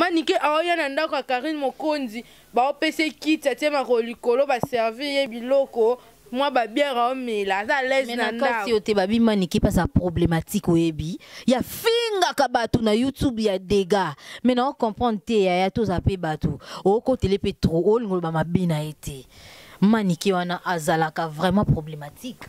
Manike aoya na ndako ya Karine Mokonzi, baopesa ye kiti, atie makolo likolo, baservir ye biloko, mwa babiere, aomela, aza à l'aise na ndako. Yo te babi Manike mpe aza problématique, oyebi, ya fingaka bato na YouTube ya dégâts, mais na ocomprendre te. Yaya, toza mpe bato, okotele mpe trop, olinga oloba mabe na ye te. Manike wana azalaka vraiment problématique.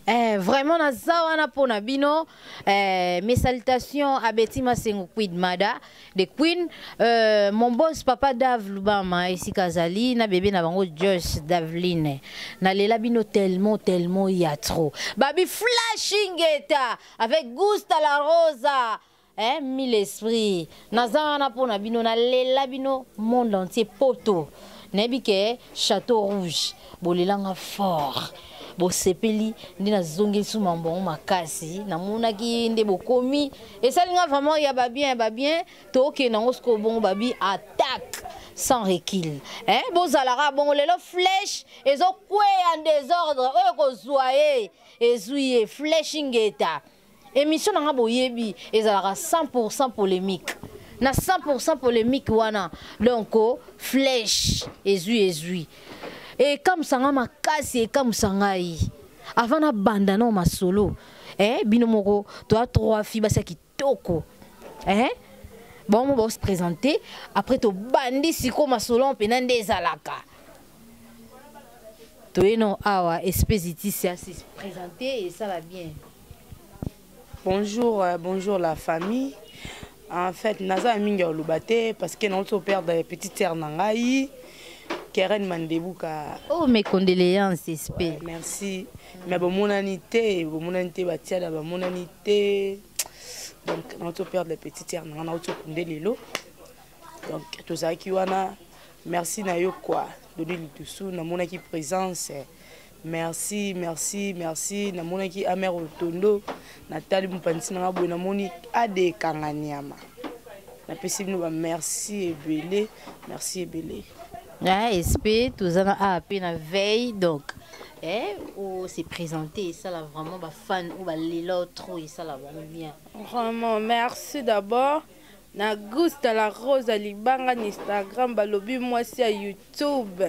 Vraiment naza wana mpona bino. Mes salutations à Betty Masengo, Queen Mada de Queen, mon boss papa Dave Lubama esika azali na bebe na bango Josh Davline. Nalela bino tellement, tellement ya trop. Babi flashing eta avec Gusta la Rosa, mille esprit, naza wana mpona bino. Nalela bino monde entier. Poto nayebi ke Château Rouge bolelanga fort, bosepeli nde nazongeli su mambo yango makasi. Namonaki nde bokomi, esalinga vraiment ya babien, ya babien. Tokende yango sikoyo bongo. Babi attaque sans recul, eh? Bozalaka bongo. Lelo flèche ezokweya, désordre oyo ekozwa ye, ezwi ye. Flèche ngeta, émission na nga boyebi ezalaka 100 polémique na 100 polémique wana. Donc flèche ezwi, ezwi, ekamwisa nga makasi, ekamwisa ngai. Avant nabanda nao masolo, bino moko toya trois filles, basi ya kitoko, bango mo baose présenter, après tobandi sikoyo masolo mpena nde ezalaka. Toye no awa, espèce itisi asi présenter, esala bien. Bonjour, bonjour la famille. En fait, naza mingi ya koloba te parce que nauti perdre petite sœur na ngai Keren Mandebuka. Oh, mes condoléances, SP. Ouais, merci. Mais bomonani te, bomonani te, batiala bamonani te. Donc nauti perdre petite sœur na ngai, nauti okunde lelo. Donc tozalaki wana. Merci na yo quoi. Doni Litusu, namonaki présence. Merci, merci, merci. Namonaki Amer Otondo, natali mopanzi na nga boye, namoni ade ekanga nyama. Napesi bino bamerci ebele, merci ebele. Ah, SP, toza na awa mpe na veille. Donc se présenter, esala vraiment bafan oyo balela trop, esala bango bien. Vraiment merci d'abord na Gusta la Rose Libanga na Instagram, balobi mwasi ya YouTube,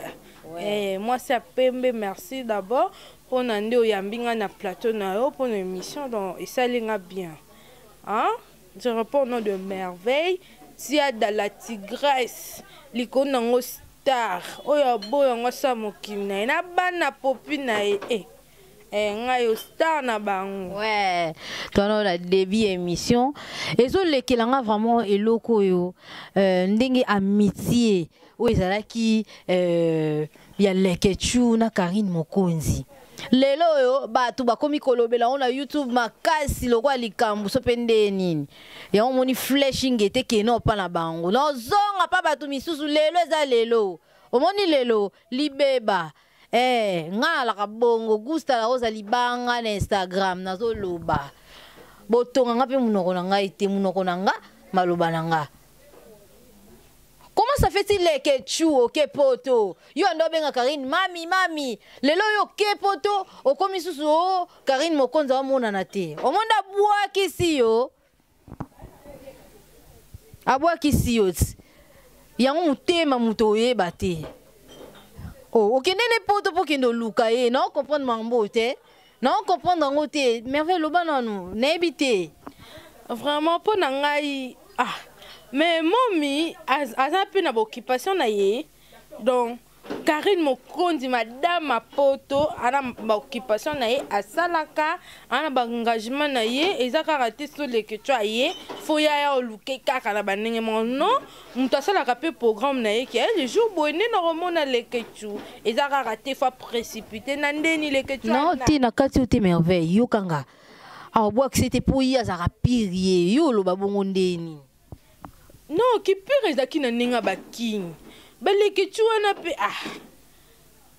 ouais. Mwasi ya pembe. Merci d'abord mpona nde oyambi ngai na plateau na yo mpona émission. Donc esali nga bien, hein? Je réponds au nom de Merveille Tiada la Tigresse, likolo nango star oyo aboyo yango asala mokili na ye na bana popi na ye, ngai yo star na bango. Ouais, toana na début émission ezolekelanga vraiment eloko oyo, ndenge amitié oyo ezalaki ya Lekechu na Karine Mokonzi. Lelo oyo bato bakomi kolobela yango na YouTube makasi lokola likambo so mpe nde nini yango. Omoni flashing ete kene opa na bango, nozonga mpa bato misusu. Lelo eza lelo, omoni lelo libeba. Nga nalaka bongo Gusta la Rosa Libanga na Instagram, nazoloba botonga nga mpe monoko na ngai te, monoko na nga, maloba na nga. Comment ça fait-il, Leke Chu oke poto, yo ando obenga Karine mami mami, lelo oyo oke poto, okomi susu o Karine Mokonzi aomonana te? Omonda abwakisi yo, abwakisi yo ti yango motema moto oyeba te. Oh, okende ne poto mpo okende oluka ye. Na ocomprendre makambo oyo te, na ocomprendre yango te. Merveille, loba nanu, nayebi te. Vraiment, mpo na ngai, ah, mais momi aza mpe na baoccupation na ye. Donc Karine Mokonzi, madame Apoto, ana baoccupation na ye asalaka, ana baengagement na ye. Eza kaka te so leke tso aye fo yaya oluke kaka na bandenge moko. Non, moto asalaka mpe programme na ye ke le jour boye nde nakomona Leketu. Eza kaka te faut précipité na ndeni Leketu. Non te, na kati oyo te. Merveille, yokanga awabwakisa ete mpo ye azalaka pire. Ye yo oloba bongo ndeni? Non, kipire ezalaki na ndenge ya bakini balekeci wana mpe. Ah,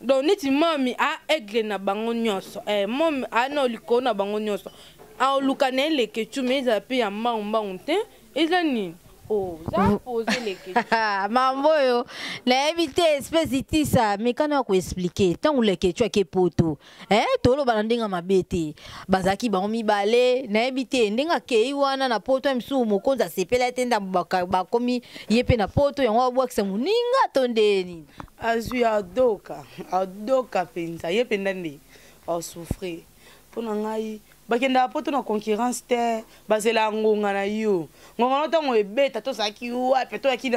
donc neti mami a aigle na bango nyonso, mami a na likolo na bango nyonso, aoluka na ye Lekecu, mais ezala mpe ya mbangu mbangu te. Eza nini? Oh, za poser les questions. Mambo oyo nayebi te, espèce itisa mekano ya koexpliquer ntango Leketchu ake Poto, eh, toloba na ndenge mabe te, bazalaki bango mibale. Nayebi te ndenge akei wana na Poto ya misusu, mokonzi asepela te, ndambo bakomi ye mpe na Poto yango abwakisa moninga to ndeni. Azwi, adoka, adoka mpenza. Ye mpenza nde asouffrir. Mpo na ngai, bakendaka Poto na concurrence te. Bazela ngonga na yo, ngonga no ntango ebeta. Tozalaki wapi? Toyaki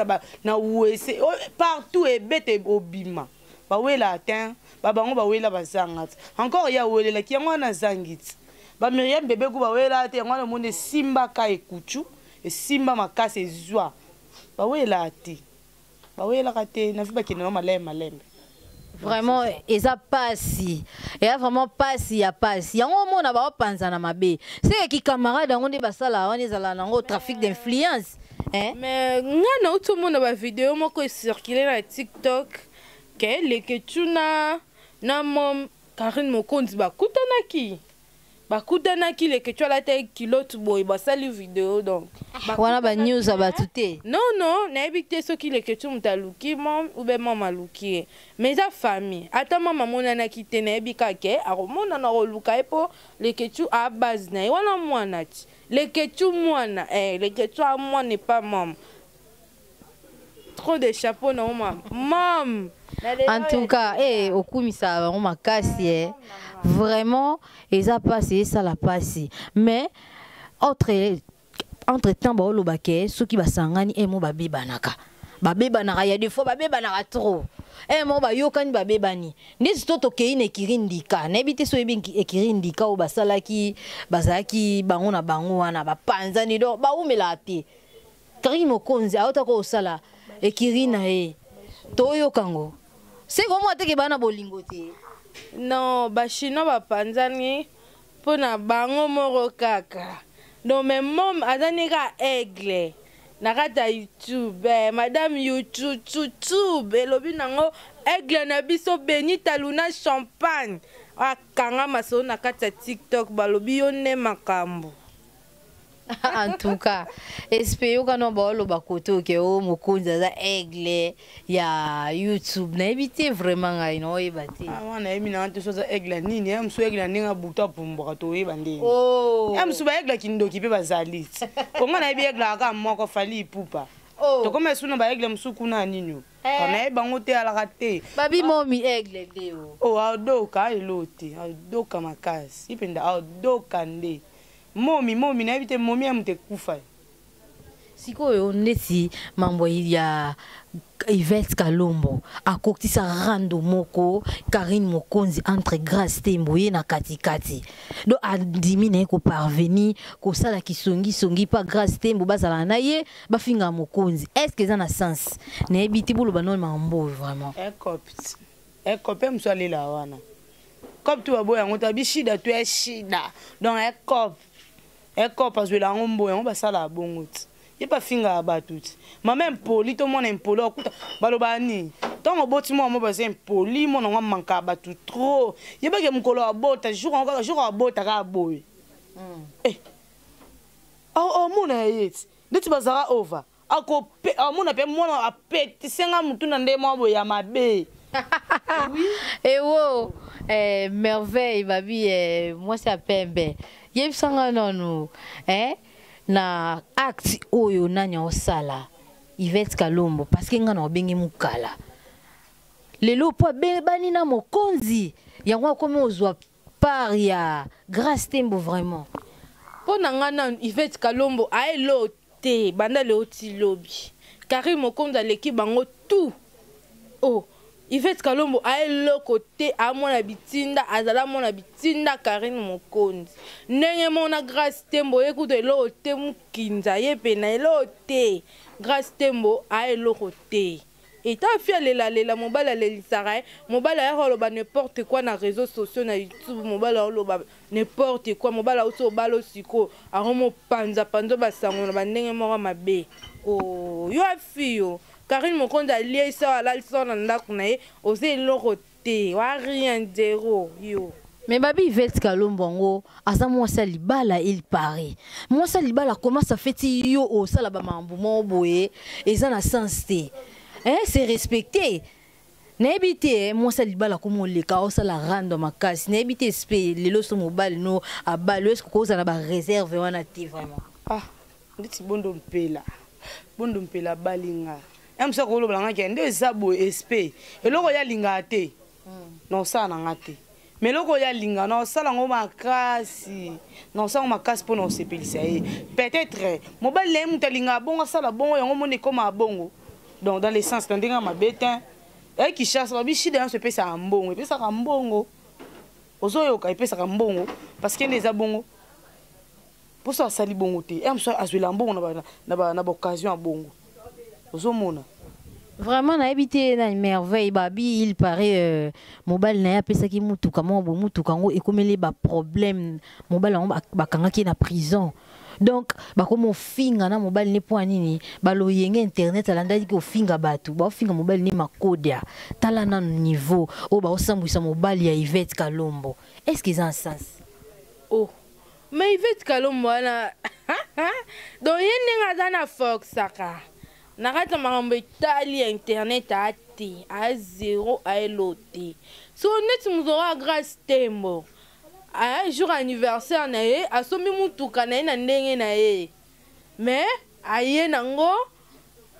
na wese partout, ebeta, obima. Bawela te, babango bawela, bazanga te. Encore ye awelelaki yango wana, azangi ti bamiriam Bebeku bawela te. Yango wana omoni esimbaka ekutu, esimba makasi, ezwa. Bawela te, bawelaka te na vi, bakende no malembe malembe. Vraiment eza pasi, eya vraiment pasi ya pasi. Yango omona baopanzana mabe, seke camarade yango nde basala wana, ezala nango trafic d'influence, hein? Mais nga nauti omona bavideo moko ecircule na TikTok ke Leketchu na mom Karine Mokonzi bakutanaki. Bakutanaki, Leketchu alataki culotte boye, basali video donc. Wana banews ya bato te. Non, nayebi te soki Leketchu moto aluki mom ou bien mom aluki ye, mais eza famille. Ata mama amonanaki te, nayebi kaka ke akomonana, akoluka ye, mpo Leketchu abase na ye wana mwana ti Leketchu mwana, eh, Leketchu a mwana epa mom. Trop de chapeau na oma mom. En tout cas, eh, okumisaka bango makasi, eh. Vraiment eza mpasi, esala mpasi, mais entre temps baoloba ke soki basangani emo babebanaka, babebanaka ya des fois, babebanaka trop. Emo bayokani, babebani. Ndeti to tokei na ekiri ndika, nayebi te so oyebi ekiri ndika oyo basalaki, bazalaki bango na bango wana, bapanzani. Donc bawumelaka te. Karine Mokonzi aotaka kosala ekiri na ye, toyoka yango seke omwa teke bana bolingo te. Non, bachinois bapanzani mpo na bango moko kaka. Donc mais mom aza ni kaka aigle na kati ya YouTube, eh, madame YouTube elobi nango aigle na biso Benita Luna Champagne akanga masolo na kati ya TikTok, balobi yo nde makambo. En tout cas, espe yokana baoloba kote oke o mokonzi aza aigle ya YouTube, nayebi te vraiment, ngai naoyeba te. Wana nayebi nanga te so aza aigle ya nini. Ya mosu aigle ya ndenge abutu apumbwaka, toyeba ndenge. Oh. Ya mosu baaigle ya kindoki mpe bazali ti konga. Nayebi aigle kaka moko, Fally Ipupa. Oh. Tokoma esu na baaigle mosusu kuna ya nini o. Eh. Nayebi bango te, alaka te. Babi momi aigle nde o. O adoka elo te, adoka makasi mpenza, adoka nde momi momi. Nayebi te, momi ya moto ekufa. Sikoyo neti mambo ya Yvette Kalombo akokisa rando moko Karine Mokonzi entre Grâce Tembo ye na katikati, donc andimi na ye koparvenir kosala kisongisongi mpa Grâce Tembo, bazala na ye, bafingaka mokonzi. Est ce que eza na sens? Nayebi te, boloba nano makambo oyo vraiment. Ekope, ekope mosu alela wana, kope to baboya yango te, bishida to ya shida. Donc ekope, ekope azwela yango mboyo yango, basalaka bongo ti ye mpe afingaka bato ti mama impoli. To mwana impoli akuta balobaka nini? Ntango oboti mwana mo baza impoli, mwana yango amankaka bato trop. Yebake mokolo abota, jour yango kaka, jour abota kaka boye, eh, omona ya ye ti ndeti bazalaka ova akope, amona mpe mwana apetisenga motu na nde mwa boye ya mabe. Ewo, eh, Merveille babi, eh, mwasi ya pembe, yebisanga nanu, eh, na acte oyo nani aosala Yvette Kalombo, parce que nga na obenge mokala lelo mpo abebani na mokonzi yango, akomi ozwa part ya Grâce Tembo vraiment. Mpo na ngai nanu, Yvette Kalombo aelo te. Banda leo ti lobi, Karine Mokonzi aleki bango tout. Oh, Yvette Kalombo aeloko te, amona bitinda, azala mona bitinda Karine Mokonzi. Ndenge mona Grâce Tembo ye kutu eloko te, mokinza ye mpe na eloko te. Grâce Tembo aeloko te. Eta fi alelalela, mobali alelisaka ye. Mobali ayaka oloba n'importe quoi na réseaux sociaux, na YouTube. Mobali aoloba n'importe quoi. Mobali auti obala sikoyo, akomopanzapanza basango na bandenge moko mabe. O yo afi yo Karine Mokonzi aliesa, alalisa na ndako na ye, oza eloko te, wa rien, zero yo. Mais babi Yvette Kalombo yango aza mwasi ya libala, il paraît. Mwasi ya libala, comment ça fait ti yo osala ba mambo moko boye eza na sens te? Hein, c'est respecté. Nayebi te mwasi ya libala komo oleka osala rando makasi. Nayebi te spe lelo so mobali no abali, est-ce que kozala na ba réserve wana te vraiment? Ah, ndeti Bondo Mpela, Bondo Mpela balinga ya mosu akoloba nanga ke nde eza boye, sp eloko oyo alingaka te na osala na nga te, mais eloko oyo alinga na osala yango makasi, na osala yango makasi mpo na osepelisa ye. Peut-être mobali na ye moto alingaka bongo, asala bongo, yango moni ekóma bongo. Donc dans le sens na ndenge ya mabe te, e Kinshasa babishida nyonso epesaka mbongo, epesaka mbongo, ozoyoka, epesaka mbongo parce que nde eza bongo. Mposo asali bongo te, e mosu azwela mbongo na baoccasion ya bongo, ozomona. Vraiment nayebi te na Merveille. Babi il paraît mobali na ye apesaki mutuka moko boye, mutuka yango ekomeli baproblème, mobali yango bakangaki ye na prison. Donc bakoma ofinga na mobali ne mpo ya nini? Baloyenge internet alandaki kofinga bato, baofinga mobali ne makodia. Tala nanu niveau oyo baosambwisa mobali ya Yvette Kalombo, est ce que eza na sens? Oh, mais Yvette Kalombo wana, donc ye ndenge aza na forçaka na kati ya makambo etali ya internet, aa te, aa zéro, aelo te. So neti moto oyo Grâce Tembo, aya jour anniversaire na ye, asombi mutuka na ye na ndenge na ye, mais aye nango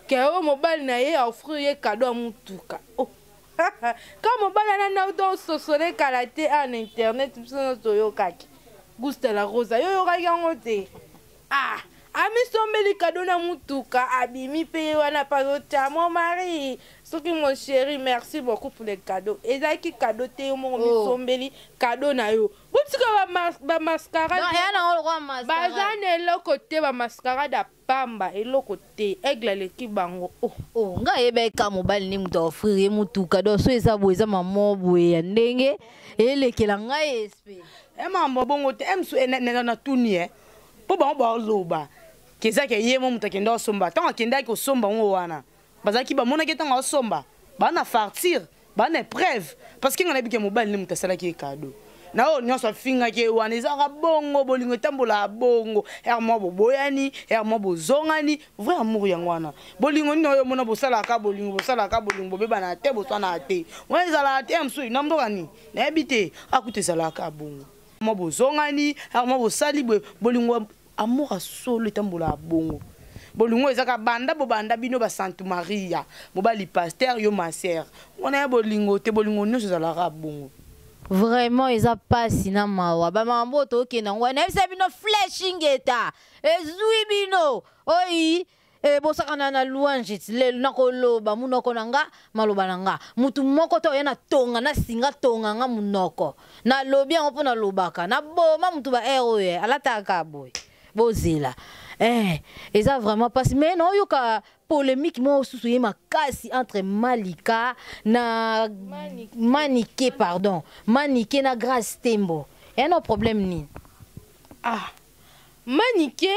ke oyo mobali na ye aoffrir ye cadeau ya mutuka. Oh, ka mobali ana na tososole kala te. Awa na internet biso nyonso toyokaki Gusta la Rosa, yo oyokaki yango te? Ah, amisombeli cadeau na mutuka, abimi mpe ye wana mpe azotya: "Mon mari, soki mon chéri, merci beaucoup pour le cadeau." Ezalaki cadeau te, yo moko misombeli cadeau na yo. Botika bamascarade, baza na eloko te, bamascarade ya pamba, eloko te. Aigle aleki bango. Oh. Oh, ngai ayebaki mobali nde moto aoffrir ye motuka. Donc so eza boye, eza mamo boye ya ndenge elekela ngai espe. E mambo bongo te, mosu natuni e mpo bango baoloba kezaki ye mo moto akende osomba. Ntango akendaki kosomba ngo wana, bazalaki bamonaki ntango asomba, baa na facture, baa na preuve, parce que ngai nayebi ke mobali nde moto asalaki ye cadeau na oyo nyonso afingaki ye wana. Ezalaka bongo, bolingo etambolaka bongo, ere mwa boboyani, ere mwa bozongani. Vrai amour yango wana. Bolingo nini oyo omona bosalaka bolingo, bosalaka bolingo, bobebana te, boswanaka te? Wana ezalaka te. Ya mosusu na mboka nini nayebi te, akuta ezalaka bongo, mwa bozongani, ere mwa bosali boye. Bolingo, amour asolo etambolaka bongo. Bolingo ezaka banda bobanda bino basantu Maria, mobali pasteur, yo ma sœur, wana ya bolingo te. Bolingo nyonso ezalaka bongo. Vraiment eza mpasi na mawa, bamakambo oyo tokende yango. Nayebisa bino, flèche ingeta ezwi bino oyi bosakana na louange. Lelo nakoloba munoko na nga, maloba na nga, mutu moko te oya na tonga na singa tonga nga munoko. Nalobi yango mpo nalobaka, naboma mutu ba aire oyo alataka boye. Bozela, eza vraiment mpasi. Mais naoyoka polémique moko susu ye makasi entre Malika na Manike, pardon, Manike na Grâce Tembo. Eya na problème nini? Ah, Manike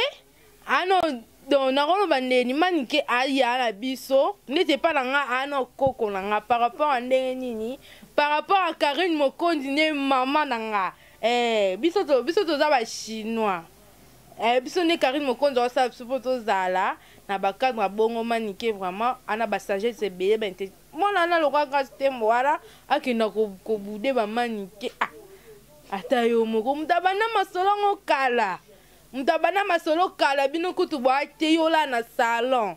ano, donc nakoloba ndeni Manike aya na biso ndeti epa na nga, aa na koko na nga par rapport a ndenge nini, par rapport à Karine Mokonzi nde mama na nga. Biso toza bachinois, biso nde Karine Mokonzi aosala biso mpo tozala na bacadre ya bongo. Manike vraiment ana basagesse ebele, bainte mwana wana lokwa Grâce Tembo wana akenda kobude bamanike. Ah, ata yo moko moto abanda masolo yango kala, moto abanda masolo kala, bino kutu boa te. Yola na salon,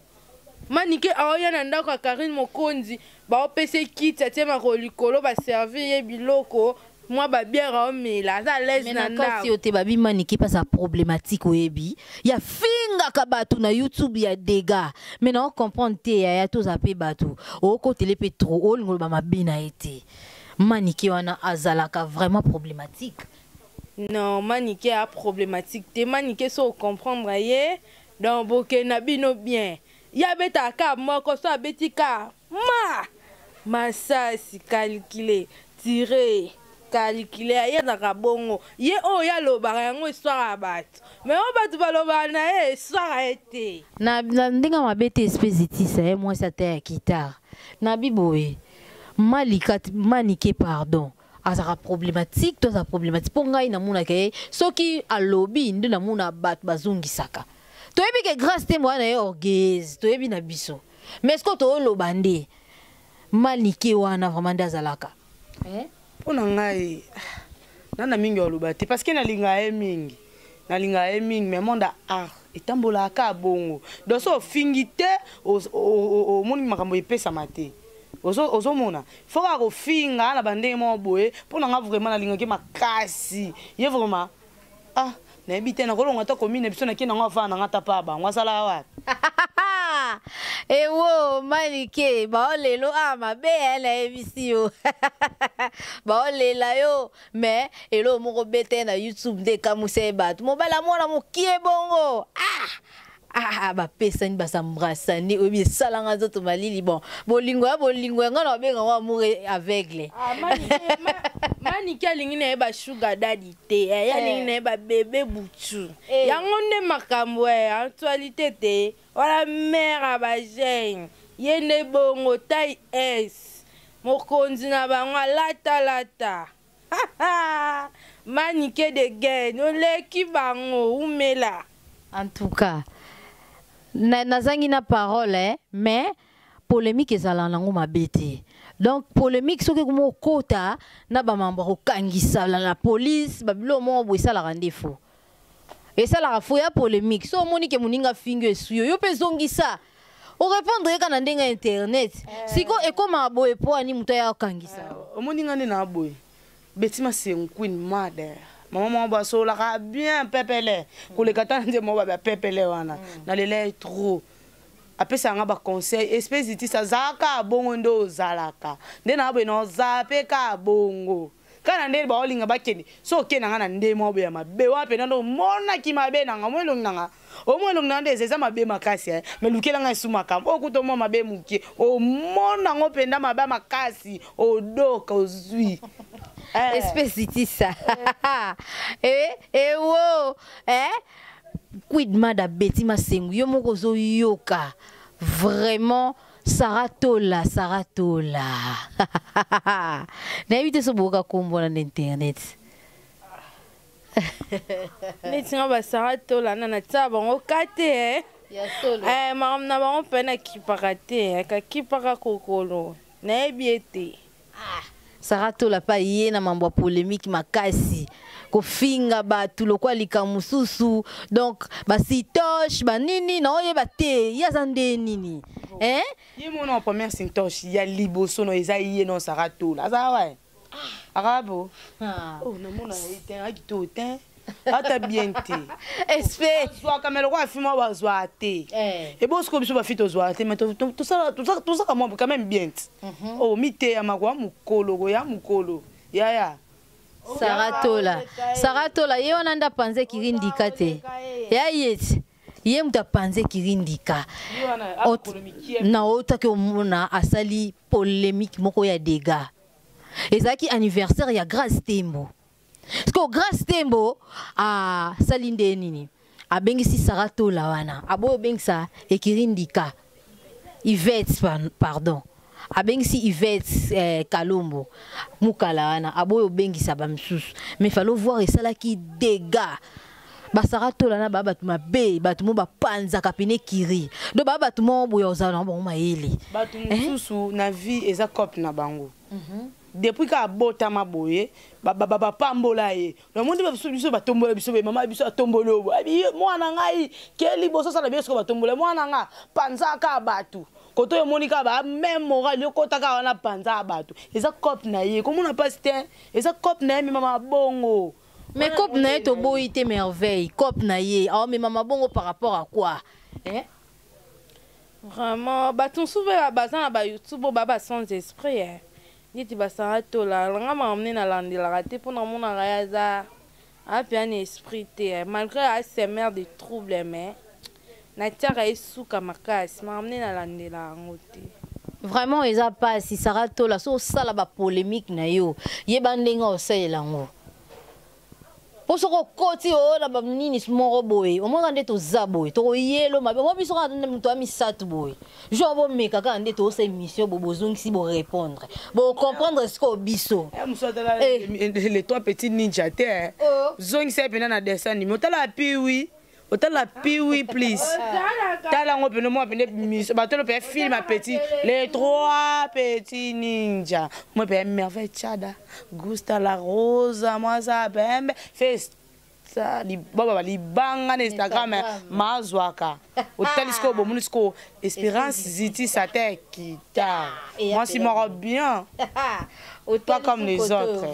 Manike aoya na ndako ya Karine Mokonzi, baopesa kiti, atie makolo likolo, baservir ye biloko, mwa babière, aomela, aza à l'aise na ndako. Yo te, babi Manike mpasa problématique, oyebi, ya fingaka bato na YouTube ya dégâts. Mais na ocomprendre te, yaya, toza mpe bato okotele mpe trop, olinga oloba mabe na ye te. Manike wana azalaka vraiment problématique. Non, Manike a problématique te. Manike so ocomprendre ye, donc bokende na bino bien. Ye abetaka ka moko, so abeti ka ma masasi, calcule, tire, calcule, ayezaka bongo. Ye oyo alobaka yango histoire ya bato, mais oyo bato balobaka na ye histoire ye te. Na ndenge mabe te, espèce etisa ye mwasi ata ya guitare na biboye Malika, Manike pardon. Azalaka problématique to azala problématique? Mpo ngai namonaka ye, soki alobi nde namona bato bazongisaka. Toyebi ke Grâce Tembo wana ye orgueilleuse, toyebi na biso, mais est ce que tooloba nde Manike wana vraiment nde azalaka, eh? Mpo na ngai, nana mingi aloba te, parce que nalinga ye mingi, nalinga ye mingi, mais monde ya art etambolaka bongo. Donc so ofingi te, omoni makambo epesama te. Ozomona, fo kaka kofinga na bandenge moko boye. Mpo na nga, vraiment nalingaki makasi ye, vraiment. Ah, nayebi te, nakolonga ata commune na biso, nake nango afaa nanga, ata pa bango asalaka wapi. Ewo Manike, baolelo a mabe ya, nayebisi yo, baolela yo. Mais eloko moko bete na YouTube nde ekamwisa ye bato, mobali amona mokie bongo, ah ah, bapesani, basambrasani, oyebi, esalanga nzoto malili. Bon, bolingo ya bolingo ya ngai na babenga ngo amour aveugle. Ah, Manike alingi na ye basugar daddy te, ye alingi na ye babebe butu. Yango nde makambo ya actualité te wana. Mare ya bagene, ye nde bongo taille s mokonzi na bango, alatalata. Manike de gaine, oleki bango, umela. En tout cas, nazangi na parole, eh, mais polémique ezala nango mabe te. Donc polémique, soki ekoma okota na bamambo ya kokangisa na police, babilo moko boye, esalaka nde fo, esalaka fo ya polémique. So omoni ke moninga afingi, esu yo, yo mpe ezongisa, orépondre ye kaka na ndenge ya internet. Siko ekómaka boye, po ani moto aya okangisa. Omoni nga nde na boye, Beti Masengu, Queen Mother, mama moko basololaka bien pepele koleka ta na nzembo moko babia pepele wana. Nalela ye trop, apesaka nga baconseil. Espèce itisi azalaka bongo nde ozalaka nde na boye, na ozala mpe ka bongo kaka na nde baolinga bakende. So okende na nga na nde moko boye ya mabe wana mpenza, nde omonaki mabe na nga, omo elongi na nga, omo elongi na nga nde eza mabe makasi, eh. Mais lukela ngai esu makambo oyo kuta omwa mabe moke, omona yango mpenza mabe makasi, odoka ozwi. Eh. Espèce itisa ewo, eh? Queen Mada Beti Masengu, yo moko ozoyoka vraiment. Sara Tola, Sara Tola, nayebi te so boyoka kombo wana na internet. Neti nga, basara Tola na natia bango ka te, eh. Ya solo. Eh, makambo na bango mpe nakipaka te, eh, kakipaka kokolo, nayebi ye te. Sara Tola mpe aye na mambo ya polémique makasi, kofinga bato lokwa likambo mosusu. Donc basitoche banini, naoyeba te ye aza nde nini, eh? Ye mona première sintoche ya liboso no eza ye no Sara Tola aza wa akabo. Oh, namona ye te, akito te, ata bien te. Espè Azwaka me lokola afi moko bazwaka te. Ebosiko biso bafi tozwaka te, mais tozaka mwa quand même bien te. Oh, miteyama koya mokolo, koya mokolo yaya. Sara Tola, Sara Tola, ye wana nde apanze kirindika te, ya ye ti ye moto apanze kirindika. Ye wana akolo mikie. Na otaki omona asali polémique moko ya dégâts. Ezalaki anniversaire ya Grâce Tembo. Siko Grâce Tembo asali nde nini? Abengisi Sara Tola wana, aboyi obengisa ekirindika Ivete, pardon, abengisi Ivete, Kalombo mokala wana, aboyi obengisa bamisusu. Mais fallait voir, esalaki dégâts. Basara Tola na baa bato mabe, bato mo bapanzaka pene kiri. Donc baa bato moko boye, ozala na bango mayele. Bato mosusu na vie eza cope na bango. Depuis ka abotama boye, bapambola ye. Namoni biso, biso batombola biso boye, mama biso atomboli oyo boye, mwana ngai ke liboso asala bien. Soko batombola mwana nga, panzaka bato koto oyo, omoni kaka ba même moral, yo kota kaka wana, panza bato. Eza cope na ye, komona mpasi te, eza cope na ye, mema mabongo. Mais cope na ye, toboyi te, Merveille, cope na ye, aomema mabongo par rapport à quoi, eh? Vraiment, bato mosusu mpe baza na bayoutube oyo baba sans esprit, eh. Neti Basara Tola nga, makambo nde nalandelaka te, mpo namonaka ye aza apia na esprit te, eh. Malgré asemer de trouble, mais natiaka ye suka makasi, makambo nde nalandelaka yango te. Vraiment eza mpasi. Sara Tola, so osala bapolémique na yo, yeba ndenge osalela yango. Mpo soki okoti oyo na banini moko boye, omonaka nde toza boye, tokoyelo mabe. Omo biso kaka moto ya misato boye. Jour bomeka kaka nde toosala émission bo bozongisi bo répondre. Bo comprendre sikoyo biso. Eh, mosu atala les trois petits ninja te, eh. Oh. Zongisa ye mpena na dessin animé, otala piwi, otala piwi, please. Tala yango mpena, mwa pene miso batolo mpe film ya petit, les trois petits ninja. Mwa mpe Merveille Chada, Gusta la Rosa, mwasa pembe, face baba libanga na Instagram. Instagram. Mazwaka otali sikoyo, bomoni sikoyo Espérance Ziti Sate kita. Eya. Mwasi moko bien. Pas comme les autres.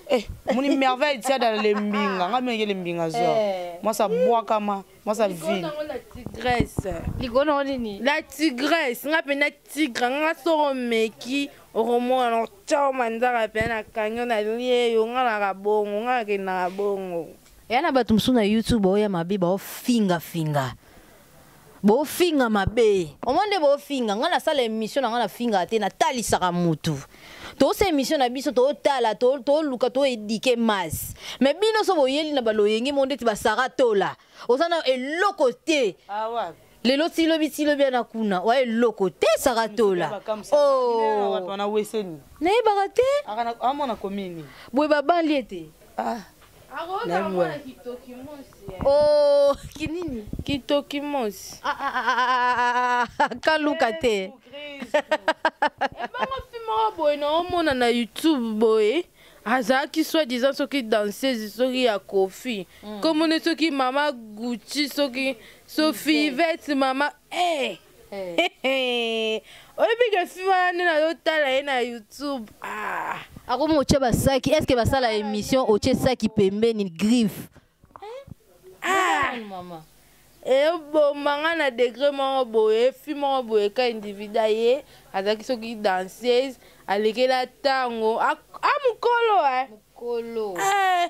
Eh, moni Merveille Tiada lembinga, nga menge lembinga zwa. Eh. Mwasa bwakama, mwasa ville. La tigresse. Likolo nango nini? La tigresse, nga mpena tigre, nga soko omeki, okomona otoma nzaka mpe nakangi yo, nalie yo, nga naka bongo, nga nakendaka bongo. Eya na bato mosusu na YouTube baoya mabe, baofingafinga, bofinga mabe. Omoi nde bofinga ngai, nasala émission na ngai, nafingaka te, natalisaka mutu. Tosala émission na biso, totala, toluka toéduquer masse. Mais bino so boyeli na baloyenge mo ndeti basara tola, oza na eloko te. Ah, lelo tilobi tilobi ana kuna oya eloko te, Sara Tola. Oh. Wana weseni. Nayebaka te. Amona komini. Boye babali ete. Ah. Akozala kitoki mosi. Oh, kinini? Kitoki mosi. Ah, ah, ah, ah, ah, kaluka te. Ebongo fi moko boye na omona na YouTube boye, azalaki soi disant soki danseuse, soki ya Kofi, komona soki mama Gucci, soki Sophie Ivete, mama eh. Oyebi ke fi wana nde nazotala ye na YouTube, ah. Akomi otie basaki, est ce que basala émission otie saki pembeni, griffe? Ah. Mama. Eboma nga na degré moko boye. Fi moko boye ka individu ye azalaki soki danseuse, alekela ntango a mokolo eh. Kolo. Eh.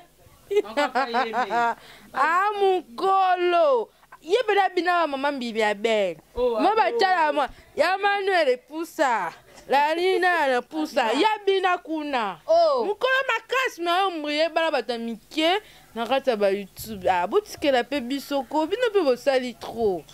A mokolo ye mpena abina bamama mbimi ya bele mo batala mwa ya Manuel epusa lalina na pusa ya bina kuna. Oh. Mokolo makasi me oyo mbrie bana bato ya mike na kati ya bayoutube. Ah, botikela mpe biso ko, bino mpe bosali trop,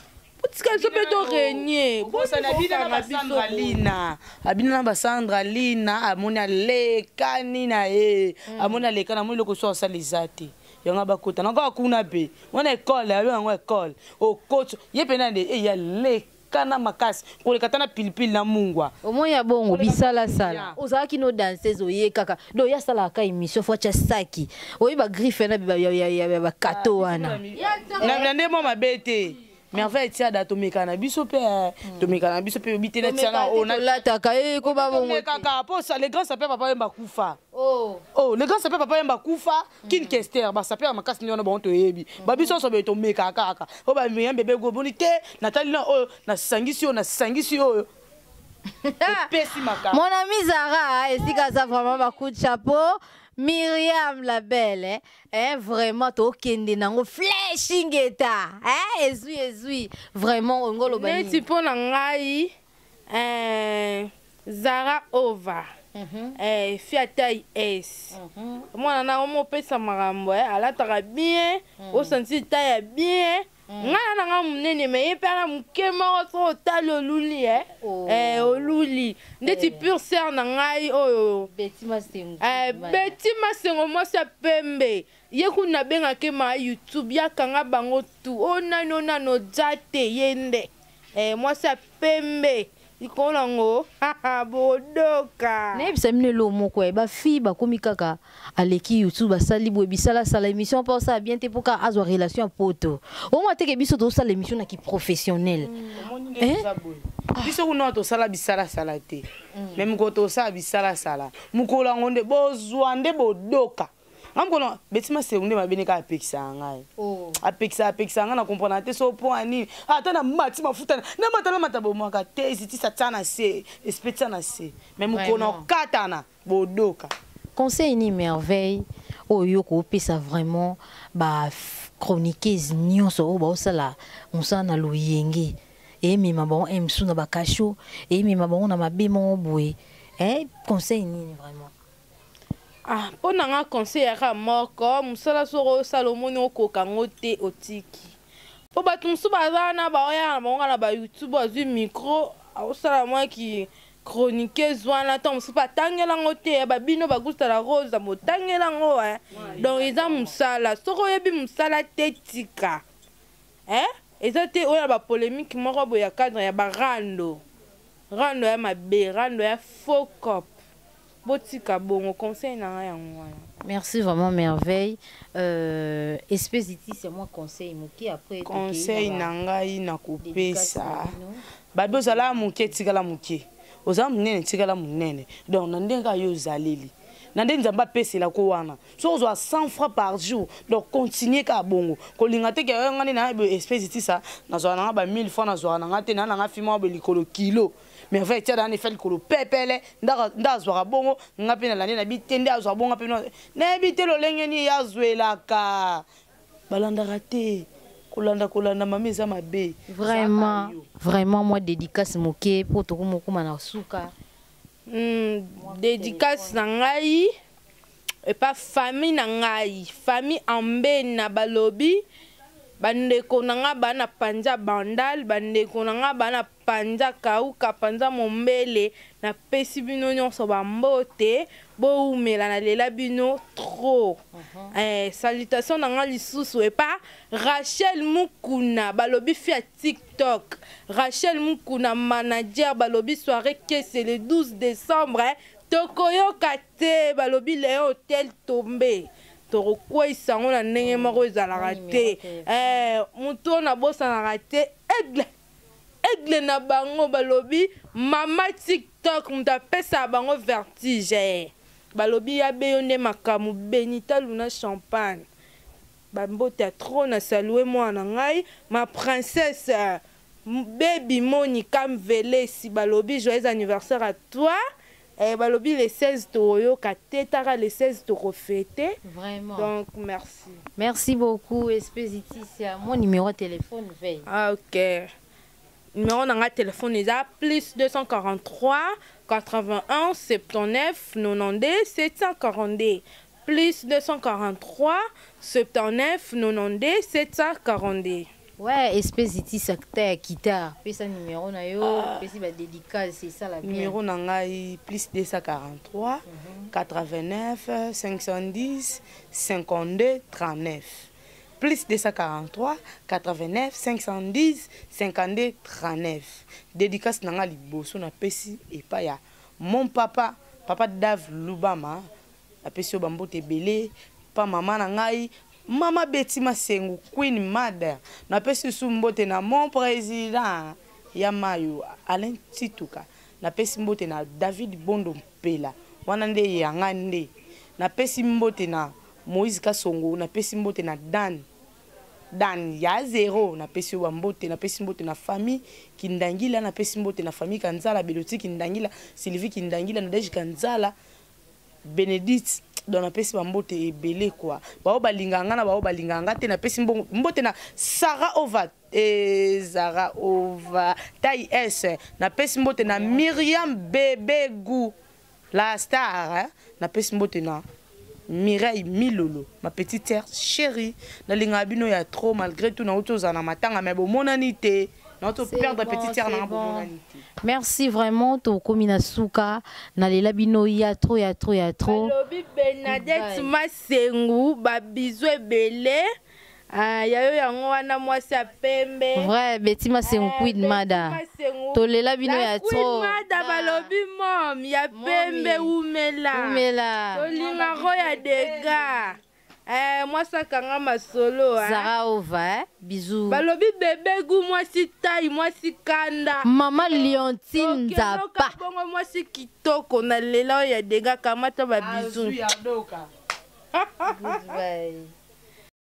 botika biso mpe torenie. Abina na basandra lina, abina na basandra lina, amoni alekani na ye, amoni alekani, amoni eloko so asala eza te. Yango bakota nango kuna mpe wana ekole abe yango ekole okoti ye mpena nde eya lekana makasi koleka ta na pilipili na mungwa. Omoi ya bongo bisalasala, ozalaki no danseuse, oye kaka donc ye asalaka émission, fo atya saki, oyeba griffe na ya bakato wana. Na nde mwa mabe te, Merveille Tiada, tomeka na biso mpe, tomeka na biso mpe, oyebi te na tiana oyo Tolataka e koba bongo te. Tomekaka mpo le grand sapeur Papa Yemba kufa. Oh. Oh, le grand sapeur Papa Yemba kufa, Kin Kester, basapeur ya makasi nde wana bango toyebi. Babiso nyonso boye tomekaka kaka oyo bameya bebe goboni te. Natali na oyo nasangisi, oyo nasangisi, oyo epesi makambo. Mon ami Zara, esika aza, vraiment bacoup de chapeau. Myriam la belle, eh? Eh, vraiment tokende nango flèche ingeta, eh? Ezwi ezwi vraiment ongoloba. Neti mpo na ngai eh, Zara Ova, eh, fi ya taille S, mwana na omopesa makambo eh, alataka bien, osanti taille ya bien. Ngai na nanga monene, me ye mpe ana moke moko, so otali oluli eh. Oh. Eh, oluli ndeti pure sœur na ngai oyo. Betty Masengo. Eh, Betty Masengo, mwasi ya pembe, ye kuna abengaki ma YouTube, yakanga bango tu oyo nani oyo nani oja te, ye nde eh, mwasi ya pembe likolo nango bodoka. Nayebisa bino eloko moko ya bafille, bakomi kaka aleki YouTube, asali boye bisalasala émission mpo asala bien te, mpo kaka azwa relation ya poto. Omwa teke biso tozosala émission na kiprofessionnel. Omoni nde toza boye, biso kuna tosala bisalasala te, me mokolo tosala bisalasala, mokolo yango nde bozwa nde bodoka. Nga mokolo Beti Masengo nde mabe kaka apekisaka ngai, apekisaka, apekisaka ngai, na comprendre te so mpo ani ata na mati mafuta namata namata bomwaka te, ezitisa tia na se, esprit tia na se, me mokolo na okatana bodoka. Conseil ni Merveille oyo yo koopesa vraiment bachroniqueuse nyonso oyo baosala mosala na loyenge, emema bango msu na bakasho, emema bango na mabe moko boye, eh, conseil nini vraiment? Ah, mpo na nga conseil yaka moko, mosala soki osala omoni okoka yango te, otiki. Mpo bato mosusu baza wana baoyaka na bango kaka na ba YouTube, azwi micro aosala mwa ki chroniqueuse wana, ntango mosusu mpe atangela yango te, babino bagusta la rose botangela yango eh. Donc eza mosala, soki oyebi mosala te tika eh? Eza te oyo ya bapolémique moko boye ya cadre ya barando rando ya mabe, rando ya faux cop, botika bongo. Conseil na ngai yango wana. Merci vraiment, Merveille. Espèce c'est moi conseil moke après. Conseil na ngai na kopesa babi, ozala moke, etikala moke, ozala monene, etikala monene. Donc na ndenge kaka yo ozaleli, na nde Nzambe apeselako wana, soki ozwa 100 francs par jour, donc continue kaka bongo. Kolinga te ke nga nde na espèce tisa nazwaka nanga ba 1000 francs, nazwaka nanga te na nanga fi moko boye likolo kilo. Merveille tia dana efa likolo pepele nda azwaka bongo. Nga mpe nalandi na bi te nde azwaka bongo, mpe nayebi te lolenge nini ye azwelaka. Balandaka te, kolanda kolanda mama eza mabe. Vraiment, vraiment, moi dédicace moke po tokomokoma na suka. Dédicace na ngai epa famille na ngai, famille Ambena, balobi bandeko na nga baa na Panza Bandal, bandeko na nga baa na Panza Kauka, Panza Mombele, napesi bino nyonso bambote, bowumela, nalela bino trop. Salutation na nga lisusu epa Rachel Mukuna, balobi fi ya TikTok, Rachel Mukuna manager, balobi soirée kese le 12 décembre eh, tokoyoka te, balobi Léon Hotel Tombe, tokokweyisa yango na ndenge moko ezalaka te. Motu oyo nabosanaka te, aigle, aigle na bango, balobi mama TikTok, moto apesaka bango vertige, balobi ya be yo nde makambo. Benita Luna Champagne, bambote ya trop na salue mwana na ngai, ma princesse Baby Monica Mvelesi, balobi joyeux anniversaire à toi. Balobi le 16 toyoka te, taka le 16 tokofete. Vraiment. Donc merci. Merci beaucoup, Espèce Iticia. Mon numéro de téléphone, veille. Ah, ok, numéro na nga téléphone eza plus 243 81 79 92 742, plus 243 79 92 742. Ouais, Espèce Iticia ya guitare, pesa numéro na yo, pesi ba dédicace esala bien. Numéro na ngai plus 243 89 510 52 39, plus 243 89 510 52 39. Dédicace na nga liboso napesi epai ya mon papa, papa Dave Lubama, napesi yo bambote ebele. Pa mama na ngai, mama Beti Masengu, Queen Mother, napesi lisusu mbote na mon président ya Mayo, Alain Tituka, napesi mbote na David Bondo Mpela wana nde yanga nde, napesi mbote na Moïse Kasongo, napesi mbote na Dan Dan ya zero, napesi yo bambote, napesi mbote na famille Kindangila, napesi mbote na famille Kanzala, Beloti Kindangila, Sylvie Kindangila, Nadege Kanzala, Bénédicte. Donc napesi bambote ebele kua bao balingaka nga na bao balingaka nga te. Napesi mbote na Sara Ova e Zara Ova Tai S, napesi mbote na Miriam Bebegu la star, hein? Napesi mbote na Mireille Milolo, ma petite sœur chérie. Nalingaka bino ya trop malgré tout. Nauti ozala na matanga mais bomonani te, nauti perdre petite sœur nanga, bomonani te. Merci vraiment, tokomi na suka, nalela bino ya trop, ya trop, ya trop. Balobi Bernadette Masengu, babizu ebele. Ah, yayo yango wana mwasi ya pembe. Vrai, Betty Masengu, Queen Mada, tolela bino ya trop. Mada, balobi mom ya pembe, umela. Umela. Tolingako ya dega. Mwasi akanga masolo. Zara Ova, eh? Bisous. Balobi bebe gu, mwasi tai, mwasi kanda. Mama Leontine Nzapa. Bongo mwasi kitoko na lela oyo ya dega, kamata babizu. Goodbye.